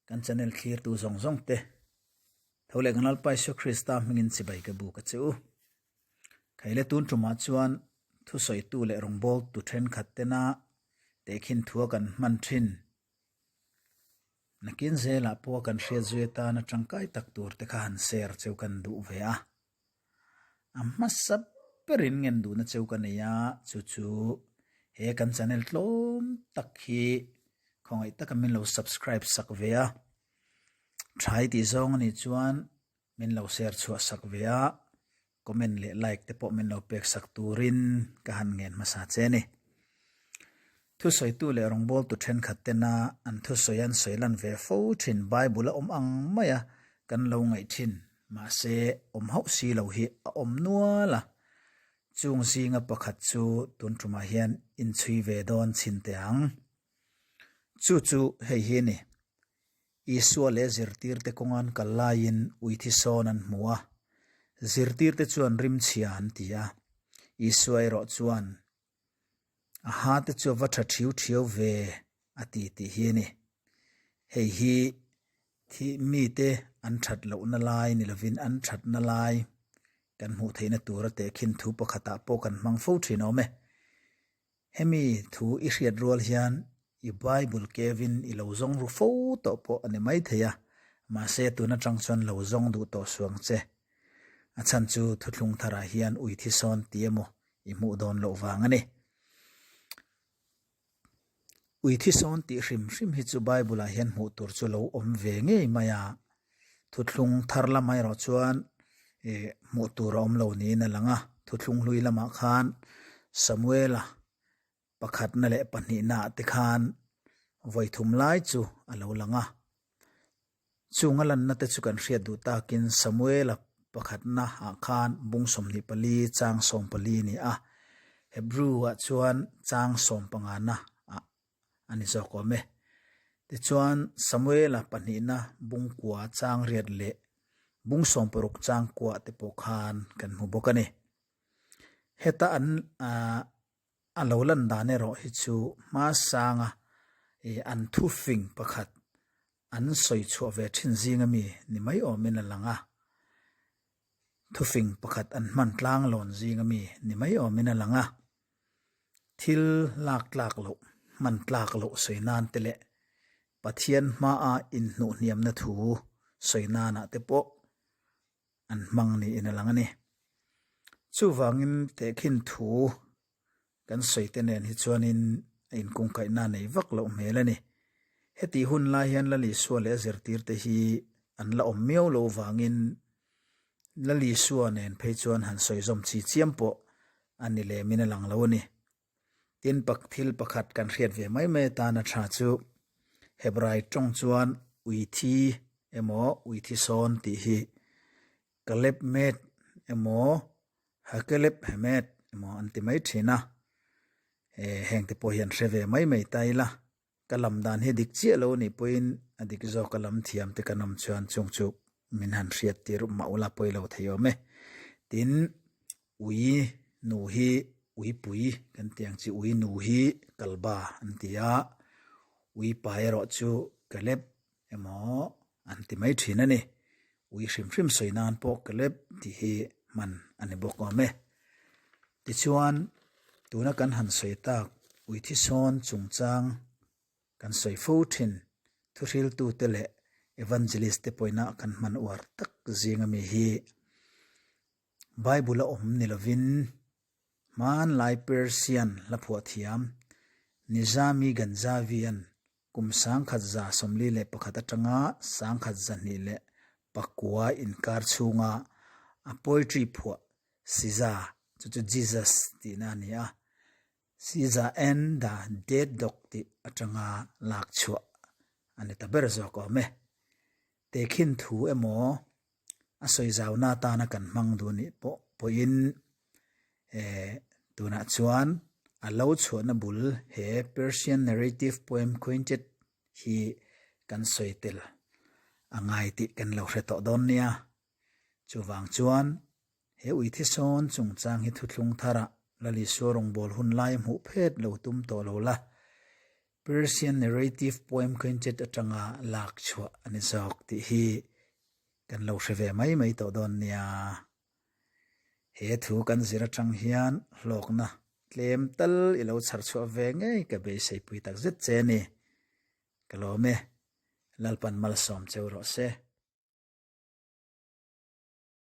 Kan channel thlirtu zawng zawng te tho leh kan Lalpa Isua Krista hmingin chibai ka buk a che u. Khaile tun tumah chuan thusawitu leh rawngbawltu thenkhat tena tehkhin thua kan hman thin. Nakin zelah pawha kan hriat zui atana tangkai tak tur te kha han share cheu kan duh ve a. A hmasa berin ngen duhna cheu ka nei a, chu chu he kan channel tlawm tak hi khawngaih taka min lo subscribe sak ve a, thai tih zawng a nih chuan min lo share chhuah sak ve a, comment leh like te pawh min lo pek sak turin ka han ngen hmasa che a ni. Thusawitu leh rawngbawltu thenkhat tena an thusawi an sawi lan ve fo thin Bible a awm ang maia kan lo ngaih thin mahse awm hauh si lo hi a awm nual a, chung zinga pakhat chu tun tumah hian inchhui ve dawn chhin teh ang. Chu chu hei hi a ni. Isua leh zirtirte kawngan kal laiin uithi sawn an hmu a, zirtirte chuan rimchhia an ti a, Isua erawh chuan A ha te chu a va tha thiu thiau ve a ti tih hi a ni. Hei hi thih mite an that lohna lai ni lovin an thatna lai kan hmuh theihna tura tehkhin thu pakhatah pawh kan hmang fo thin awm e. Hemi thu i hriat rual hian i Bible kevin i lo zawng ru fo tawh pawh a ni maithei a, mahse tun atang chuan lo zawng duh tawh suang che. A chhan chu thuthlung tharah hian ui thi sawn ti emaw i hmuh dawn loh vang a ni. Ui thi sawn tih hrim hrim hi chu Bible ah hian hmuh tur chu lo awm ve ngei mai a, thuthlung thar lamah erawh chuan eh hmuh tur a awm lo niin a lang a, thuthlung hlui lamah khan Samuela pakhatna leh pahnihna ah te khan vawi thum lai chu a lo lang a. Chung a lanna te chu kan hriat duh takin Samuela pakhatna ah khan bung 24 chang 14 a ni a, Hebrew ah chuan chang sawmpangana ah a ni zawk awm e. Tichuan Samuela pahnihna bung kua chang riat leh bung 60 chang kua te pawh khan kan hmu bawk a ni. Heta an ah A lo lan dan erawh hi chu hmasanga ih an thufing pakhat an sawi chhuah ve thin zinga mi ni mai awmin a lang a. Thufing pakhat an hman tlang lawn zinga mi ni mai awmin a lang a. Thil lak tlak loh, hman tlak loh sawi nan te leh Pathian hmaa inhnuhhniamna thu sawi nanah te pawh an hmang niin a lang a ni. Chuvangin tehkhin thu kan sawi te nen hi chuanin a inkungkaihna nei vak loh hmel a ni. Hetih hun lai hian Lal Isua leh a zirtirte hi an la awm miau lo vangin Lal Isua nen phei chuan han sawi zawm chi chiam pawh a ni lemin a lang lo a ni. Tin pak thil pakhat kan hriat ve mai mai atana tha chu Hebrai tawng chuan uithi emaw uithi sawn tih hi Kaleb met emaw Hakeleb hemet emaw an ti mai thin a, heng te pawh hi an hre ve mai mai ta ila. Ka lam dan hi dik chiah lo nih pawhin a dik zawk a lam thiam te kan awm chuan chung chu min han hriat tir mah ula pawi lo thei awm e. Tin, ui nu hi uipui kan tih ang chi ui nu hi kalba an ti a, ui pa erawh chu Caleb emaw an ti mai thin a ni. Ui hrim hrim sawi nan pawh Caleb tih hi hman a ni bawk awm e. Tichuan, tuna kan han sawi tak ui thisawn chungchang kan sawi fo thin thuhriltute leh evangelist te pawina kan hman uar tak zinga mi hi Bible a awm ni lovin hmanlai Persian hla phuah thiam Nizami Ganjavi-a'n kum 1141 atanga 1209 inkar chhunga a poetry phuah Siza, chu chu Jesus tihna a ni a, Siza and the Dead Dog tih atanga lak chhuah a ni ta ber zawk awm e. Tehkhin thu emaw a sawi zauna atana kan hmang duh nih pawh pawhin eh tunah chuan a lo chhuahna bul he Persian narrative poem Quintet hi kan sawi tel a ngai tih kan lo hre tawh dawn nia. Chuvang chuan he uithisawn chungchang hi thuthlung tharah Lal Isua rawngbâwl hun lai hmuh phet lo tum tawh lo la. Persian Narrative Poem Quintet atanga lak chhuah a ni zawk tih hi kan lo hre ve mai mai tawh dawn nia. He thu kan zir atang hian hlawkna tlem tal i lo chhar chhuah ve ngei ka beiseipui tak zet che a ni. Ka lawm e. Lalpan malsawm cheu rawh se.